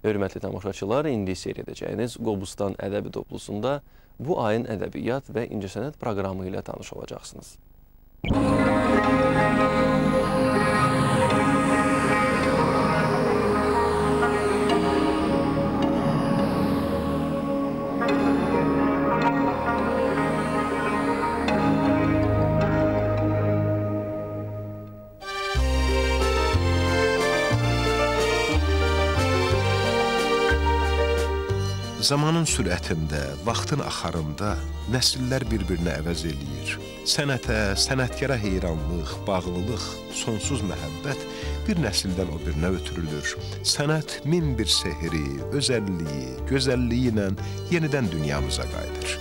Hörmətli tamaşaçılar, indi seyr edəcəyiniz Qobustan Ədəbi Toplusunda bu ayın ədəbiyyat və incəsənət proqramı ilə tanış olacaqsınız. Zamanın sürətində, vaxtın axarında nəsillər bir-birini əvəz eləyir. Sənətə, sənətkara heyranlıq, bağlılıq, sonsuz məhəbbət bir nəsildən o birinə ötürülür. Sənət min bir sehri, özəlliyi, gözəlliyi ilə yenidən dünyamıza qayıdır.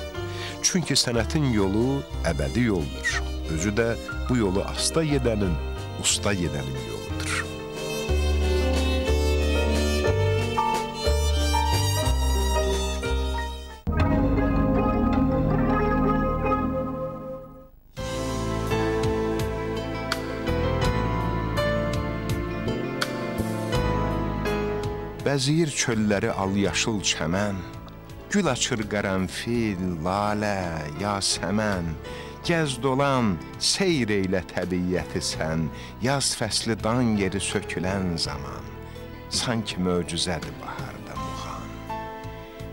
Çünki sənətin yolu əbədi yoldur. Özü də bu yolu asta gedənin, usta gedənin yoludur. Bəziyir çölləri al-yaşıl çəmən, gül açır qərənfil, lalə, yasəmən, gəz dolan, seyr eylə təbiyyəti sən, yaz fəsli dan yeri sökülən zaman, sanki möcüzədir baharda Muğan.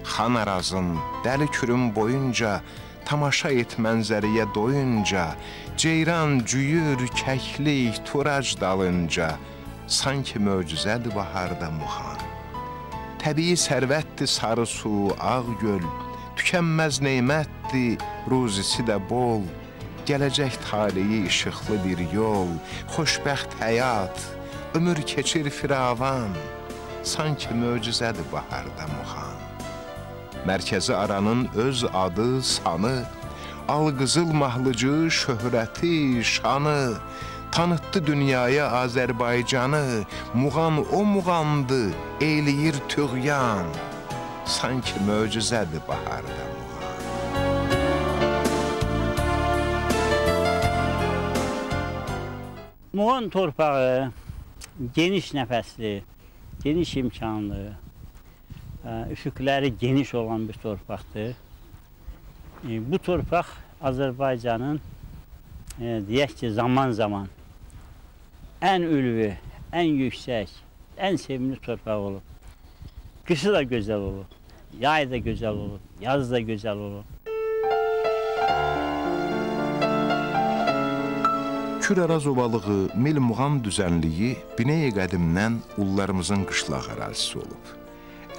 Xan Arazın, dəli kürün boyunca, tamaşa et mənzəriyə doyunca, ceyran, cüyür, kəklik, turac dalınca, sanki möcüzədir baharda Muğan. Təbii sərvətdir sarı su, ağ göl, tükənməz neymətdir, ruzisi də bol, gələcək taleyi işıqlı bir yol, xoşbəxt həyat, ömür keçir firavan, sanki möcüzədir baharda Muğan. Mərkəzi aranın öz adı, sanı, al-qızıl mahlıcı, şöhrəti, şanı, tanıtdı dünyaya Azərbaycanı, Muğan o Muğandı, eyləyir tüğyan, sanki möcüzədir baharda Muğan. Muğan torpağı geniş nəfəsli, geniş imkanlı, üfüqləri geniş olan bir torpaqdır. Bu torpaq Azərbaycanın, deyək ki, zaman-zaman ən ülvi, ən yüksək, ən sevimli torpaq olub. Qışı da gözəl olub, yay da gözəl olub, yaz da gözəl olub. Kür-Araz ovalığı, Mil-Muğan düzənliyi binəyi qədimdən ullarımızın qışlaq ərazisi olub.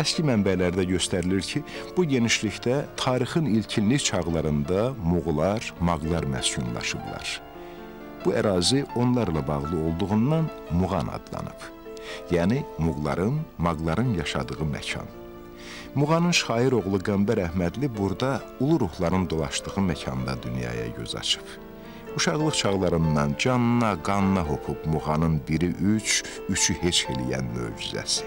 Əski mənbələrdə göstərilir ki, bu genişlikdə tarixin ilkinlik çağlarında Muğlar, Mağlar məskunlaşıblar. Bu ərazi onlarla bağlı olduğundan Muğan adlanıb. Yəni, Muğların, Mağların yaşadığı məkan. Muğanın şair oğlu Qəmbər Əhmədli burada ulu ruhların dolaşdığı məkanda dünyaya göz açıb. Uşaqlıq çağlarından canına, qanına hopub Muğanın biri üç, üçü heç eləyən möcüzəsi.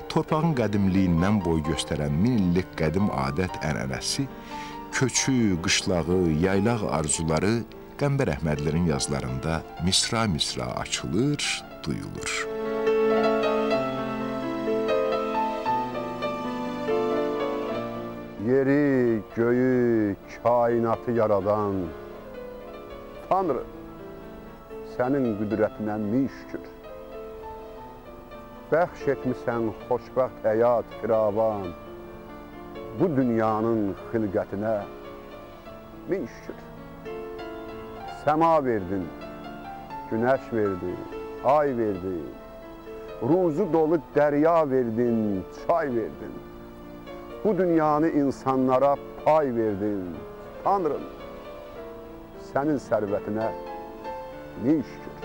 Torpağın qədimliyindən boy göstərən min illik qədim adət-ənənəsi, köçü, qışlağı, yaylaq arzuları Qəmbər Əhmədlinin yazılarında misra-misra açılır, duyulur. Yeri, göyü, kainatı yaradan Tanrı, sənin qüdrətinə min şükür. Bəxş etmisən xoşbəxt həyat firavan, bu dünyanın xilqətinə min şükür. Səma verdin, günəş verdin, ay verdin, ruzu dolu dərya verdin, çay verdin. Bu dünyanı insanlara pay verdin, Tanrım, sənin sərvətinə min şükür.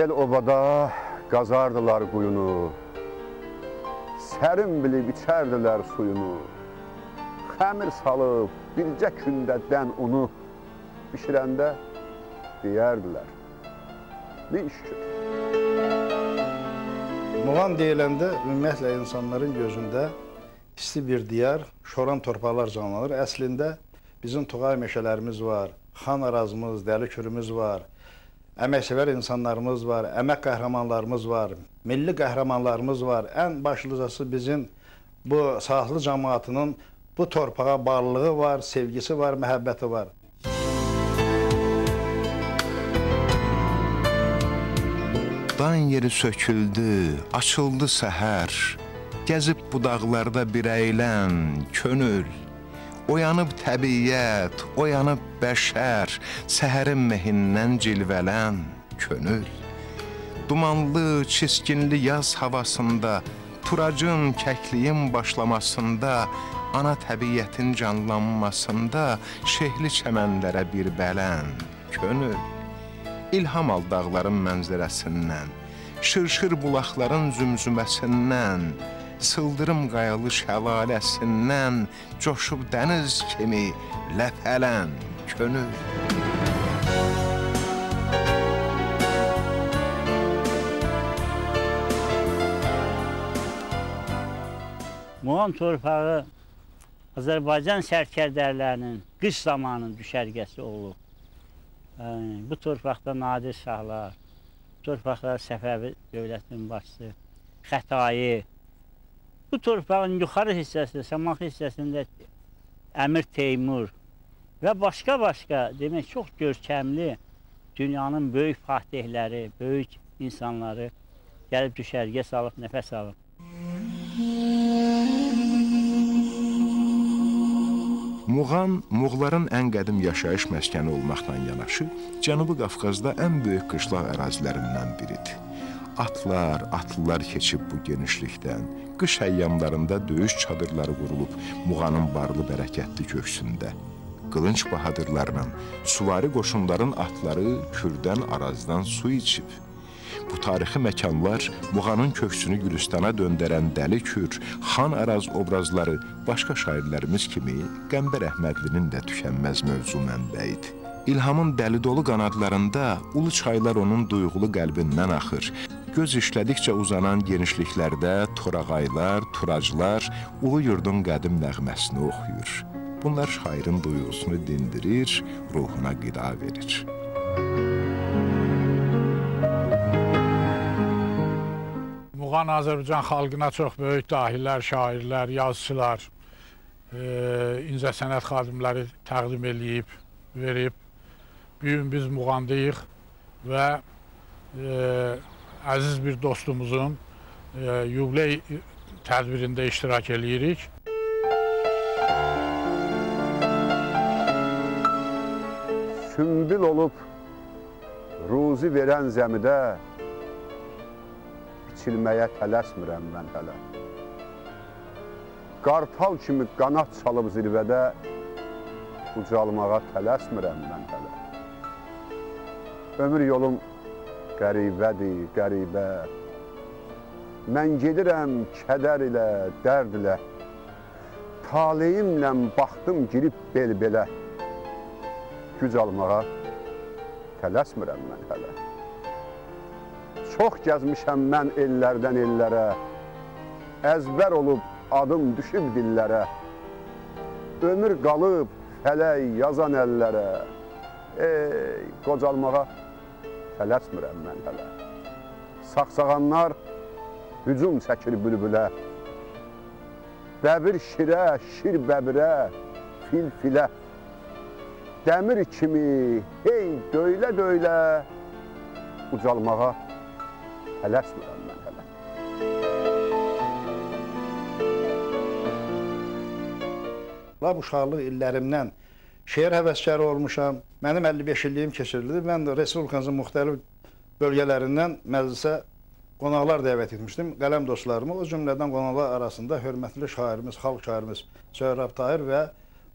El obada qazardılar quyunu, sərin bilib içərdilər suyunu, xəmir salıb bircə kündə dən unu bişirəndə deyərdilər, min şükür. Muğan deyiləndə ümumiyyətlə insanların gözündə isti bir diyar, şoran torpaqlar canlanır. Əslində bizim Toğay meşələrimiz var, Xan Arazımız, Dəli Kürümüz var. Əməksevər insanlarımız var, əmək qəhrəmanlarımız var, milli qəhrəmanlarımız var. Ən başlıcası bizim bu Saatlı cəmaatının bu torpağa bağlılığı var, sevgisi var, məhəbbəti var. Dan yeri söküldü, açıldı səhər, gəzib budaqlarda bir əylən, könül. Oyanıb təbiət, oyanıb bəşər, səhərin mehindən cilvələn, könül. Dumanlı, çiskinli yaz havasında, turacın, kəkliyin başlamasında, ana təbiətin canlanmasında, şehli çəmənlərə bir bələn, könül. İlham al dağların mənzərəsindən, şırşır bulaqların zümzüməsindən, sıldırım qayalı şəlaləsindən, coşub dəniz kimi ləpələn, könül. Muğam torpağı Azərbaycan sərkərdələrinin qış zamanı düşərgəsi olub. Bu torpaqda Nadir Şahlar, bu torpaqda Səfəvi dövlətinin başçısı, Xətai. Bu torpağın yuxarı hissəsində, Şamaxı hissəsində Əmir Teymur və başqa-başqa, demək, çox görkəmli dünyanın böyük fatihləri, böyük insanları gəlib düşərgə salıb, nəfəs alıb. Muğan, Muğların ən qədim yaşayış məskəni olmaqla yanaşı, Cənubi Qafqazda ən böyük qışlaq ərazilərindən biridir. Atlar, atlılar keçib bu genişlikdən, qış əyyamlarında döyüş çadırları qurulub Muğanın barlı bərəkətli köksündə. Qılınc bahadırlarının, süvari qoşunların atları Kürdən, Arazdan su içib. Bu tarixi məkanlar Muğanın köksünü Gülüstana döndərən Dəli Kür, Xan Araz obrazları başqa şairlərimiz kimi Qəmbər Əhmədlinin də tükənməz mövzu mənbəyidir. İlhamın dəli dolu qanadlarında ulu çaylar onun duyğulu qəlbindən axır. Göz işlədikcə uzanan genişliklərdə torağaylar, turaclar ulu yurdun qədim nəğməsini oxuyur. Bunlar şairin duyğusunu dindirir, ruhuna qida verir. Muğan Azərbaycan xalqına çox böyük dahilər, şairlər, yazıçılar, incəsənət xadimləri təqdim eləyib, verib. Bugün biz Muğandayıq və əziz bir dostumuzun yubiley tədbirində iştirak eləyirik. Sümbül olub ruzi verən zəmidə biçilməyə tələsmirəm mən hələ. Qartal kimi qanat çalıb zirvədə ucalmağa tələsmirəm mən hələ. Ömür yolum qəribədir, qəribə. Mən gedirəm kədər ilə, dərd ilə. Taleyimlə baxdım girib bel-belə. Güc almağa tələsmirəm mən hələ. Çox gəzmişəm mən ellərdən ellərə. Əzbər olub adım düşüb dillərə. Ömür qalıb fələk yazan əllərə. Ey, qocalmağa tələsmirəm mən hələ. Saqsağanlar hücum çəkir bülbülə. Bəbir şirə, şir bəbirə, fil filə. Dəmir kimi hey döylə-döylə ucalmağa tələsmirəm mən hələ. Lap uşaqlıq illərimdən şeir həvəskarı olmuşam. Mənim 55 illiyim keçirildi. Mən də Respublikamızın müxtəlif bölgələrindən məclisə qonaqlar dəvət etmişdim, qələm dostlarımı. O cümlədən qonaqlar arasında hörmətli şairimiz, xalq şairimiz Söhrab Tahir və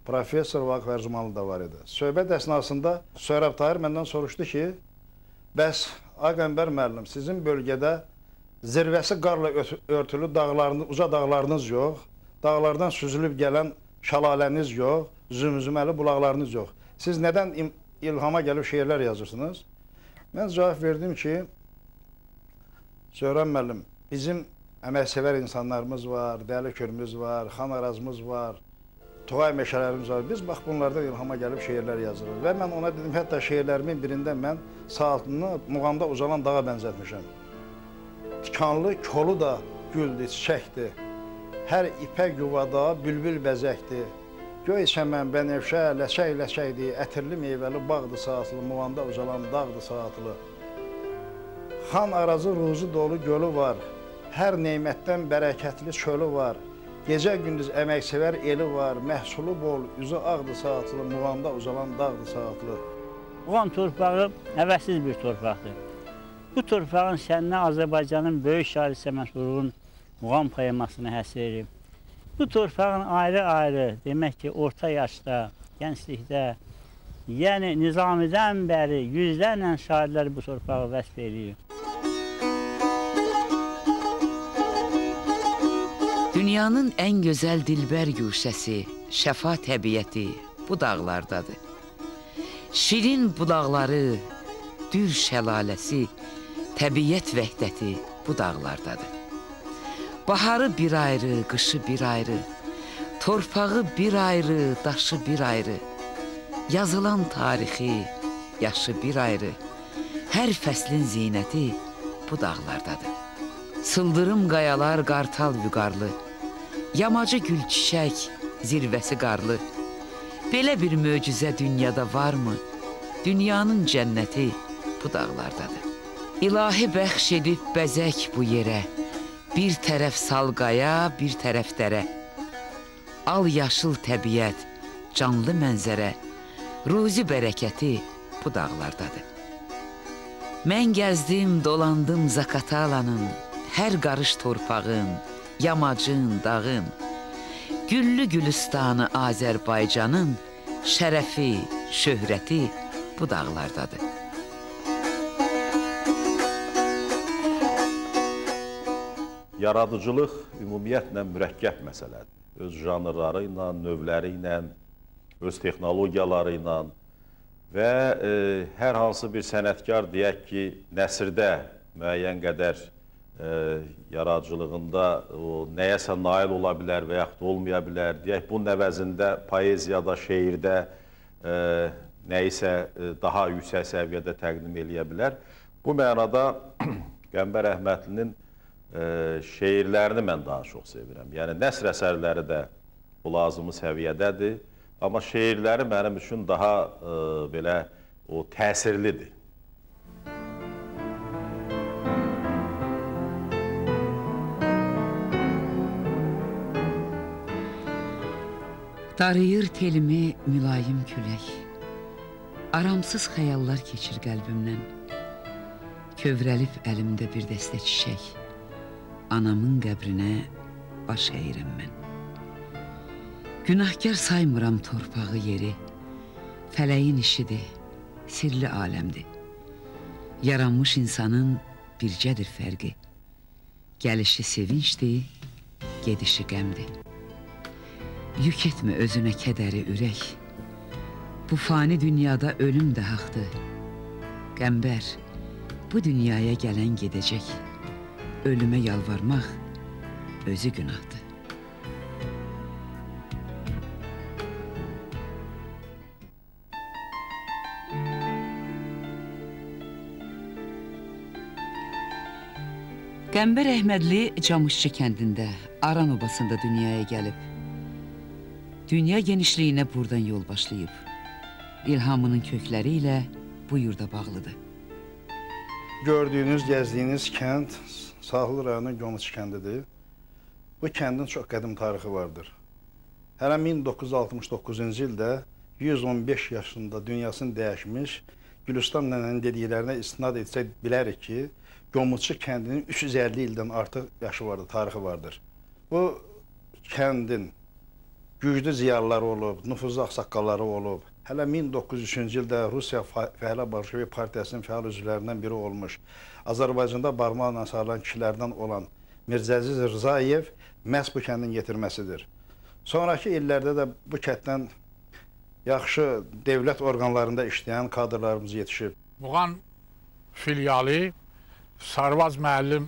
professor Vaqif Ərzumanlı da var idi. Söhbət əsnasında Söhrab Tahir məndən soruşdu ki, bəs ay Qəmbər müəllim, sizin bölgədə zirvəsi qarla örtülü dağlarınız, uca dağlarınız yox, dağlardan süzülüb gələn şəlaləniz yox, zümzüməli bulaqlarınız yox. Siz nədən ilhama gəlib şeirlər yazırsınız? Mən cavab verdim ki, Söhrab müəllim, bizim əməksevər insanlarımız var, Dəli Kürümüz var, Xan Arazımız var. Toğay meşələrimiz var. Biz bax bunlardan ilhama gəlib şeirlər yazırıq. Və mən ona dedim, hətta şeirlərimin birində mən Saatlını Muğamda ucalan dağa bənzətmişəm. Tikanlı kolu da güldü, çiçəkdir. Hər ipək yuvada bülbül bəzəkdir. Göy çəmən, bənövşə, ləçək-ləçəkdir, ətirli meyvəli bağdır Saatlı, Muğamda ucalan dağdır Saatlı. Xan Arazı ruzu dolu gölü var, hər neymətdən bərəkətli çölü var. Gecə-gündüz əməksevər eli var, məhsulu bol, üzü ağdır Saatlı, Muğamda ucalan dağdır Saatlı. Muğam torpağı həvəssiz bir torpaqdır. Bu torpağın şəninə Azərbaycanın böyük şairi Səməd Vurğun Muğam poemasını həsr edib. Bu torpağın ayrı-ayrı, demək ki, orta yaşda, gənclikdə, yəni Nizamidən bəri yüzlərlə şairlər bu torpağı vəsf eləyir. Dünyanın ən gözəl dilbər güşəsi, şəfa təbiəti bu dağlardadır. Şirin budaqları, dür şəlaləsi, təbiət vəhdəti bu dağlardadır. Baharı bir ayrı, qışı bir ayrı, torpağı bir ayrı, daşı bir ayrı, yazılan tarixi, yaşı bir ayrı, hər fəslin zinəti bu dağlardadır. Sıldırım qayalar qartal vüqarlı, yamacı gül çiçək, zirvəsi qarlı. Belə bir möcüzə dünyada varmı? Dünyanın cənnəti bu dağlardadır. İlahi bəxş edib bəzək bu yerə, bir tərəf salqaya, bir tərəf dərə. Al yaşıl təbiət, canlı mənzərə, ruzi bərəkəti bu dağlardadır. Mən gəzdim, dolandım Zaqatalanın, hər qarış torpağın, yamacın, dağın, güllü gülüstanı Azərbaycanın şərəfi, şöhrəti bu dağlardadır. Yaradıcılıq ümumiyyətlə mürəkkəb məsələdir. Öz janrları ilə, növləri ilə, öz texnologiyaları ilə və hər hansı bir sənətkar deyək ki, nəsrdə müəyyən qədər yaradıcılığında o, nəyəsə nail ola bilər və yaxud olmaya bilər. Deyək, bunun əvəzində poeziyada, şeirdə nəyisə daha yüksək səviyyədə təqdim eləyə bilər. Bu mənada Qəmbər Əhmədlinin şeirlərini mən daha çox sevirəm. Yəni, nəsr əsərləri də bu lazımı səviyyədədir, amma şeirləri mənim üçün daha belə o təsirlidir. Darıyır telimi mülayim külək, aramsız xəyallar keçir qəlbimdən. Kövrəlib əlimdə bir dəstə çiçək, anamın qəbrinə baş əyirəm mən. Günahkar saymıram torpağı yeri, fələyin işidir, sirli aləmdir. Yaranmış insanın bircədir fərqi, gəlişi sevincdir, gedişi qəmdir. Yük etmə özünə kədəri ürək, bu fani dünyada ölüm də haqdır. Qəmbər, bu dünyaya gələn gedəcək, ölümə yalvarmaq özü günahdır. Qəmbər Əhmədli Camışçı kəndində, Aran obasında dünyaya gəlib. Dünya genişliyinə buradan yol başlayıb. İlhamının kökləri ilə bu yurda bağlıdır. Gördüyünüz, gəzdiyiniz kənd Saatlı rayonunun Gomuçu kəndidir. Bu kəndin çox qədim tarixi vardır. Hələ 1969-cu ildə 115 yaşında dünyasını dəyişmiş Gülüstan nənənin dediklərinə istinad etsək bilərik ki, Gomuçu kəndinin 350 ildən artıq yaşı vardır, tarixi vardır. Bu kəndin güclü ziyalıları olub, nüfuzlu ağsaqqalları olub. Hələ 1903-cü ildə Rusiya Fəhlə Bolşevik Partiyasının fəal üzvlərindən biri olmuş. Azərbaycanda barmaqla sayılan kişilərdən olan Mirzəziz Rzayev məhz bu kəndin yetirməsidir. Sonraki illərdə də bu kənddən yaxşı dövlət orqanlarında işləyən kadrlarımız yetişib. Muğam filialı Sarvaz müəllim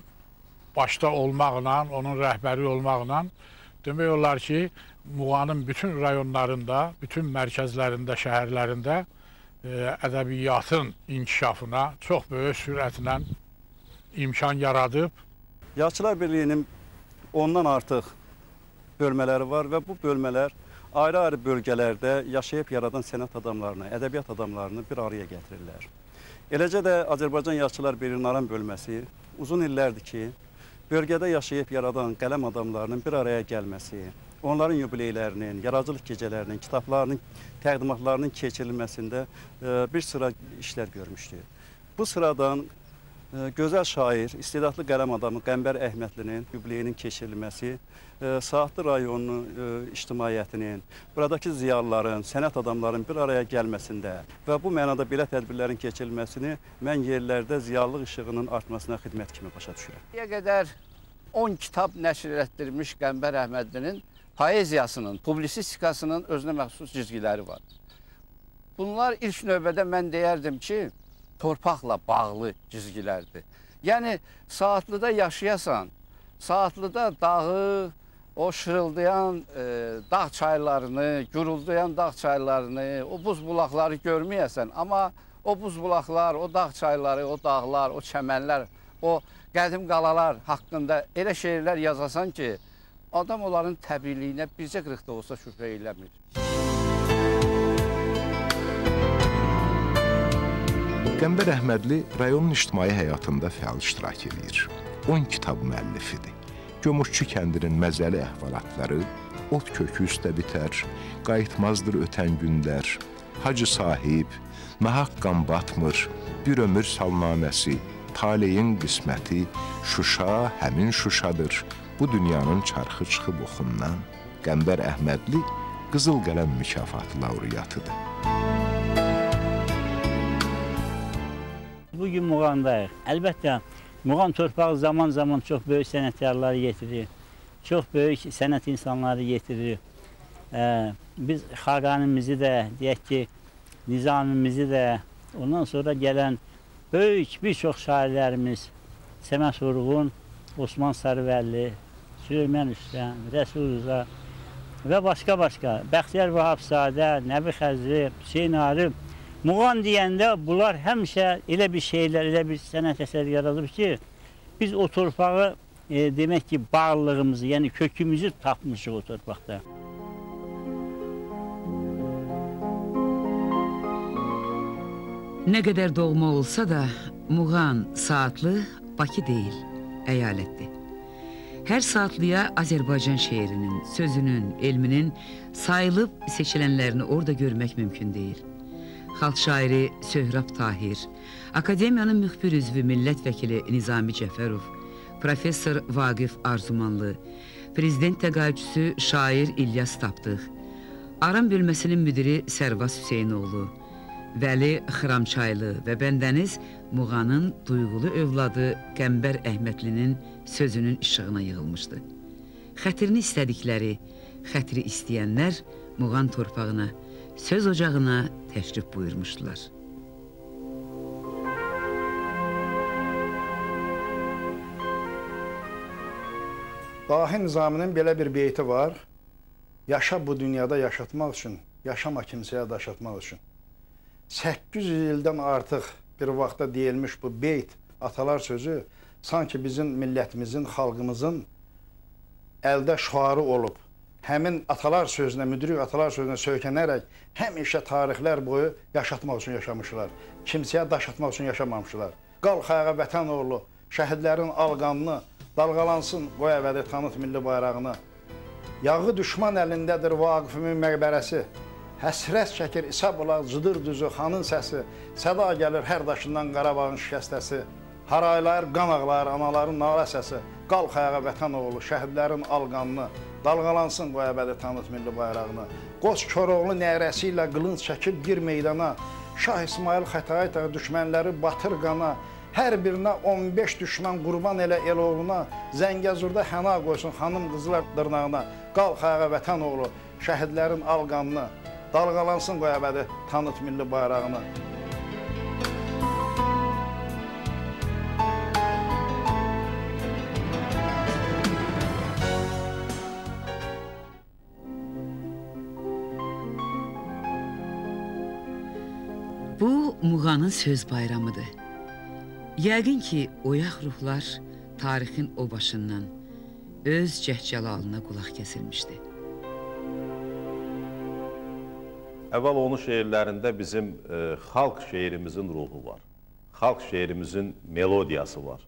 başda olmaqla, onun rəhbəri olmaqla Demək olar ki, Muğanın bütün rayonlarında, bütün mərkəzlərində, şəhərlərində ədəbiyyatın inkişafına çox böyük sürətlə imkan yaradıb. Yazıçılar Birliyinin ondan artıq bölmələri var və bu bölmələr ayrı-ayrı bölgələrdə yaşayıb yaradan sənət adamlarını, ədəbiyyat adamlarını bir araya gətirirlər. Eləcə də Azərbaycan Yazıçılar Birliyinin Aran bölməsi uzun illərdir ki, bölgədə yaşayıb yaradan qələm adamlarının bir araya gəlməsi, onların yubileylərinin, yaradıcılıq gecələrinin, kitablarının, təqdimatlarının keçirilməsində bir sıra işlər görmüşdür. Bu sıradan gözəl şair, istedadlı qələm adamı Qəmbər Əhmədlinin yubileyinin keçirilməsi, Saatlı rayonunun ictimaiyyətinin, buradakı ziyalıların, sənət adamlarının bir araya gəlməsində və bu mənada belə tədbirlərin keçirilməsini mən yerlərdə ziyalılıq işığının artmasına xidmət kimi başa düşürəm. İndiyə qədər 10 kitab nəşr etdirmiş Qəmbər Əhmədlinin poeziyasının, publisistikasının özünə məxsus cizgiləri var. Bunlar ilk növbədə mən deyərdim ki, torpaqla bağlı cizgilərdir. Yəni, Saatlıda yaşayasan, Saatlıda dağı, o şırıldayan dağ çaylarını, guruldayan dağ çaylarını, o buz bulaqları görməyəsən, amma o buz bulaqlar, o dağ çayları, o dağlar, o çəmənlər, o qədim qalalar haqqında elə şeirlər yazasan ki, adam onların təbiiliyinə bircə qırıq da olsa şübhə eləmir. Qəmbər Əhmədli rayonun ictimai həyatında fəal iştirak edir. 10 kitab müəllifidir. Gömüşçü kəndinin məzəli əhvalatları, ot kökü üstə bitər, qayıtmazdır ötən günlər, Hacı Sahib, nahaq qan batmır, bir ömür salnaməsi, taleyin qisməti, Şuşa həmin Şuşadır, bu dünyanın çarxı çıxıb oxundan. Qəmbər Əhmədli Qızıl Qələm mükafatı laureatıdır. Bugün Muğandayıq. Əlbəttə, Muğan torpağı zaman-zaman çox böyük sənətkarları yetirir, çox böyük sənət insanları yetirir. Biz Xaqanimizi də, deyək ki, Nizamimizi də, ondan sonra gələn böyük bir çox şairlərimiz, Səməd Vurğun, Osman Sarıvəlli, Süleyman Rüstəm, Rəsul Rza və başqa-başqa, Bəxtiyar Vahabzadə, Nəbi Xəzri, Hüseyn Arif. Muğan deyəndə bunlar həmişə elə bir şeylər, elə bir sənət əsəri yaradıb ki, biz o torpağı demək ki, bağlılığımızı, yəni kökümüzü tapmışıq o torpaqda. Nə qədər doğma olsa da, Muğan, Saatlı, Bakı deyil, əyalətdir. Hər Saatlıya Azərbaycan şeirinin, sözünün, elminin sayılıb seçilənlərini orada görmək mümkün deyil. Xalq şairi Söhrab Tahir, Akademiyanın müxbir üzvü millət vəkili Nizami Cəfərov, Professor Vaqif Arzumanlı, Prezident təqaüdçüsü şair İlyas Tapdıq, Aran bölməsinin müdiri Sərvaz Hüseynoğlu, Vəli Xıramçaylı və bəndəniz Muğanın duyğulu övladı Qəmbər Əhmədlinin sözünün işığına yığılmışdı. Xətrini istədikləri, xətri istəyənlər Muğan torpağına, söz ocağına təşrif buyurmuşdular. Dahi Nizaminin belə bir beyti var. Yaşa bu dünyada yaşatmaq üçün, yaşama kimsəyə daşatmaq üçün. 800 ildən artıq bir vaxtda deyilmiş bu beyt, atalar sözü sanki bizim millətimizin, xalqımızın əldə şüarı olub. Həmin atalar sözünə, müdrik atalar sözünə söykənərək həmişə tarixlər boyu yaşatmaq üçün yaşamışlar. Kimsəyə daşatmaq üçün yaşamamışlar. Qalx ayağa vətən oğlu, şəhidlərin alqanını, dalğalansın, qoy əbədi tanıt milli bayrağını. Yağı düşman əlindədir Vaqifimin məqbərəsi. Həsrət çəkir İsa bulaq, cıdır düzü, xanın səsi. Səda gəlir hər daşından Qarabağın şikəstəsi. Haraylar, qan ağlayır anaların nalə səsi. Qalx ayağa vətən oğlu, şəhidlərin alqanını, dalğalansın qoy əbədi tanıt milli bayrağını. Qoç Koroğlu nərəsi ilə qılınc çəkib gir meydana. Şah İsmayıl Xətai tağı düşmənləri batır qana. Hər birinə 15 düşmən qurban elə el oğluna. Zəngəzurda həna qoysun xanım qızlar dırnağına. Qalx ayağa vətən oğlu, şəhidlərin alqanını, dalğalansın qoy əbədi tanıt milli bayrağını. Bu, Muğanın söz bayramıdır. Yəqin ki, oyaq ruhlar tarixin o başından öz cəhcəlalına qulaq kəsilmişdi. Əvvəl onun şeirlərində bizim xalq şeirimizin ruhu var. Xalq şeirimizin melodiyası var.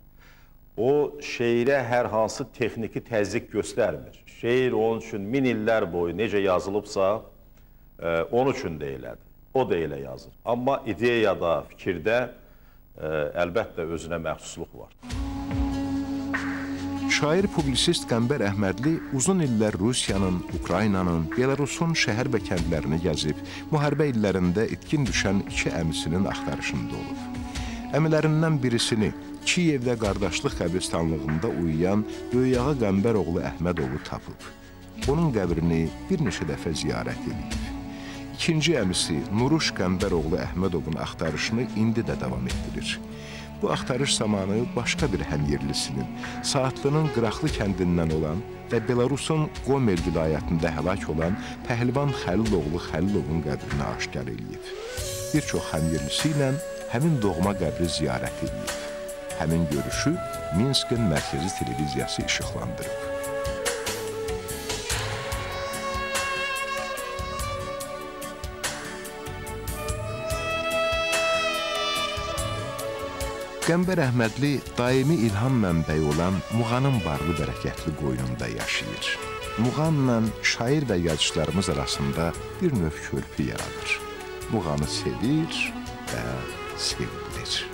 O şeirə hər hansı texniki təzyiq göstərmir. Şeir onun üçün min illər boyu necə yazılıbsa, onun üçün də elədir. O da elə yazır. Amma ideyada, fikirdə əlbəttə özünə məxsusluq var. Şair publisist Qəmbər Əhmədli uzun illər Rusiyanın, Ukraynanın, Belarusun şəhər və kəndlərini gəzib, müharibə illərində itkin düşən iki əmisinin axtarışında olub. Əmilərindən birisini Kiyevdə qardaşlıq qəbristanlığında uyuyan Böyükağa Qəmbəroğlu Əhmədovu tapıb. Onun qəbrini bir neçə dəfə ziyarət edib. İkinci əmisi Nuruş Qəmbəroğlu Əhmədovun axtarışını indi də davam etdirir. Bu axtarış zamanı başqa bir həmyerlisinin, Saatlının Qıraqlı kəndindən olan və Belarusun Qomel vilayətində həlak olan Pəhlivan Xəliloğlu Xəlilovun qəbrini aşkar eləyib. Bir çox həmyerlisi ilə həmin doğma qəbri ziyarət edib. Həmin görüşü Minskin mərkəzi televiziyası işıqlandırıb. Qəmbər Əhmədli daimi ilham mənbəyi olan Muğanın varlı bərəkətli qoynunda yaşayır. Muğanla şair və yazıçılarımız arasında bir növ körpü yaranır. Muğanı sevir və sevdirir.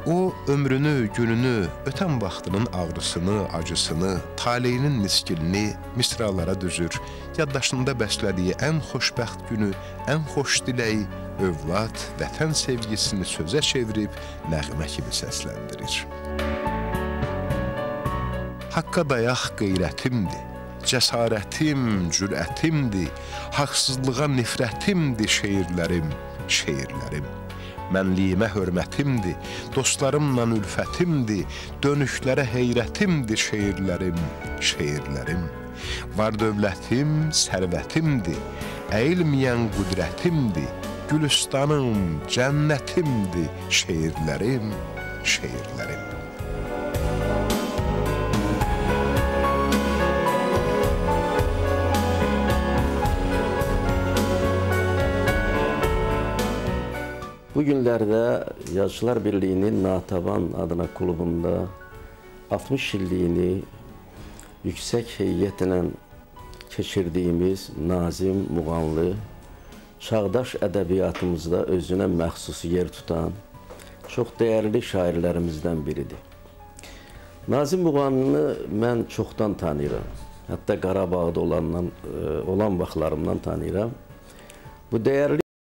O, ömrünü, gününü, ötən vaxtının ağrısını, acısını, taleyinin niskilini misralara düzür, yaddaşında bəslədiyi ən xoşbəxt günü, ən xoş diləyi, övlad, vətən sevgisini sözə çevirib, nəğmə kimi səsləndirir. Haqqa dayaq qeyrətimdir, cəsarətim, cürətimdir, haqsızlığa nifrətimdir şeirlərim, şeirlərim. Mənliyimə hörmətimdir, dostlarımla ülfətimdir, dönüşlərə heyrətimdir şeirlərim, şeirlərim. Var dövlətim, sərvətimdir, əyilməyən qüdrətimdir, gülüstanım, cənnətimdir şeirlərim, şeirlərim. Bu günlərdə Yazıçılar Birliyinin Natavan adına klubunda 60 illiyini yüksək heyətlə keçirdiyimiz Nazim Muğanlı, çağdaş ədəbiyyatımızda özünə məxsus yer tutan çox dəyərli şairlərimizdən biridir. Nazim Muğanlını mən çoxdan tanıyıram. Hətta Qarabağda olan vaxtlarımdan tanıyıram. Bu dəyərli